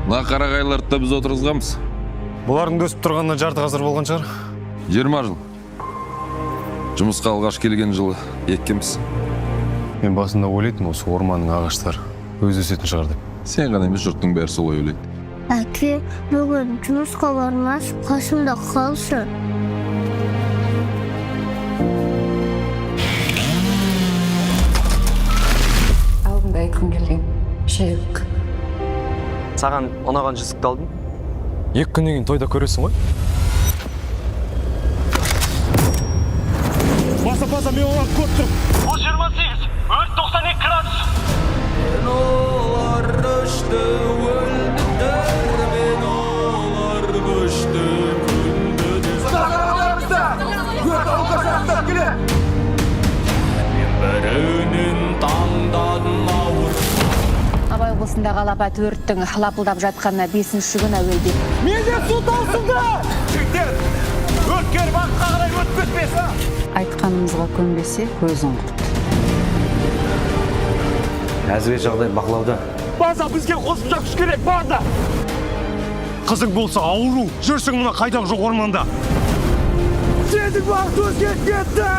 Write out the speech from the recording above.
Мына қарағайларды да біз отырғызғанбыз. Бұлардың өсіп тұрғанына жарты ғасыр болған шығар. 20 жыл. Жұмысқа алғаш келген жылы еккенбіз. Мен басында ойлайтынмын, осы орманның ағаштары өз өсетін шығар деп. Сен ғана емес, жұрттың бәрі солай ойлайды. Әке, бүгін жұмысқа бармас, қасымда қалсын. Алдында айтқым келген шайық. Саған ұнаған жүзікті алдым. 2 күннен кейін тойда көресің ғой. Баса, баса, мен оларды көріп тұрмын. Бұл 28, өрт 92 градус. Абай облысындағы алапат өрттің лапылдап жатқанына 5-ші күн әуелде. Менде су таусылды! Жігіттер, өрт кері бағытқа қарай өтіп кетпесін. Айтқанымызға көнбесе, көзін құрт. Әзірге жағдай бақылауда. База, бізге қосымша күш керек, база! Қызың болса ауру, жүрсің мына қайдағы жоқ орманда. Сенің бағыт өзгеріп кетті!